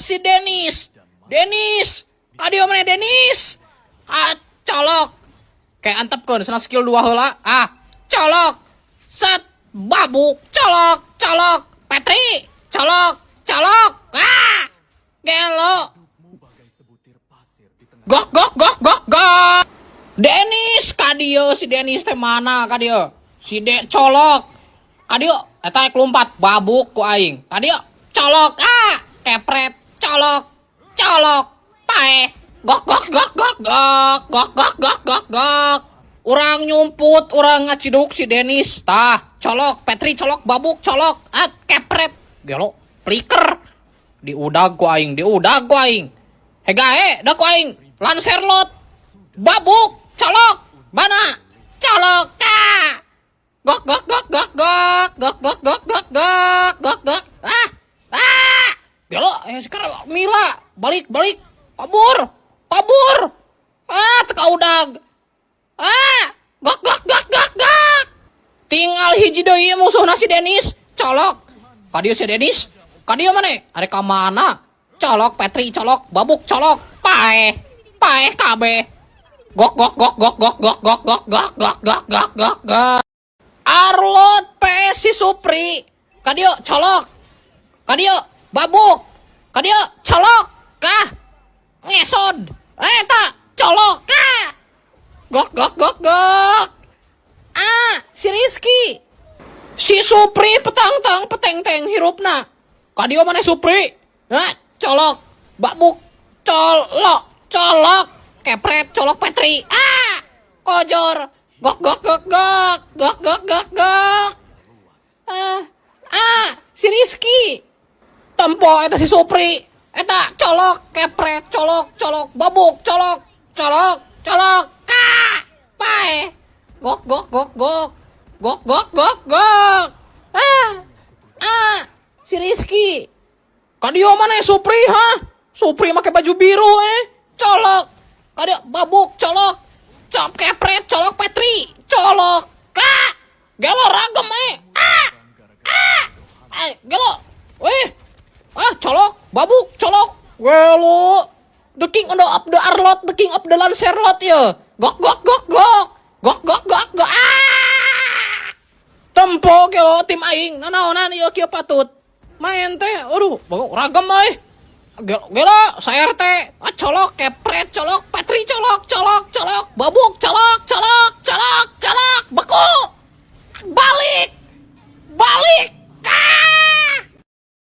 Si Denis. Denis. Kadieu mana Denis? Ah, colok. Kayak antepkeun sana skill 2 heula. Ah, colok. Set, babuk, colok, colok. Petri, colok, colok. Ah! Gelo. Gok gok gok gok gok. Denis kadieu, si Denis teh mana kadieu? Si De colok. Kadieu eta rek lompat, babuk ku aing. Kadieu colok, ah, kepret, colok, colok, paeh. Gok gok gok gok gok gok gok gok gok gok. Urang nyumput, urang ngaciduk si Denis. Tah, colok, Petri colok, babuk colok, ah, kepret. Gelo, flicker. Diudag ku aing, diudag ku aing. Hegae, dah ku aing. Lancelot. Babuk, colok, bana, colok, ah. Gok gok gok gok gok gok gok gok gok gok gok gok, ah ah, gelo. Eh, sekarang Mila balik, balik, kabur, kabur. Ah, teka udag. Ah, gok gok gok gok gok. Tinggal hiji deui musuhna, si Denis. Colok kadieu si Denis, kadieu mana, arek ka mana? Colok, Petri colok, babuk colok, paeh, paeh kabeh. Gok gok gok gok gok gok gok gok gok gok gok gok gok gok. Arlot PS si Supri. Kadieu colok. Kadieu babuk. Kadieu colok. Kah. Ngesod. Eh, tak colok. Kah. Gok gok gok gok. Ah, si Rizky. Si Supri petang-tang peteng-teng hirupna. Kadieu mana Supri? Nah, colok. Babuk. Colok. Colok. Kepret colok Petri. Ah, kojor. Gok gok gok gok gok gok gok gok. Ah, ah, si Rizky. Tempo eta si Supri. Eta colok, kepret, colok, colok, babuk, colok, colok, colok. Ka, paeh. Gok gok gok gok. Gok gok gok gok. Ah, ah, si Rizky. Kadieu mana Supri, ha? Supri make baju biru eh. Colok. Kadieu babuk, colok. Cop kepret, colok Petri, colok. Ka. Gelo, ragem eh. Ah. Ah. Eh, gelo. Eh. Ah, colok, babuk, colok. Gelo. The king of the Arlot, the king of the Lancelot ya. Gok gok gok gok. Gok gok gok gok. Ah! Tempo gelo tim aing. Nanaonan ieu kieu patut. Main teh, aduh, ragam euy. Gelo, gelo, saya RT. Ah, colok, kepret, colok, Petri colok, colok, colok, babuk, colok, colok, colok, colok, beku. Balik. Balik.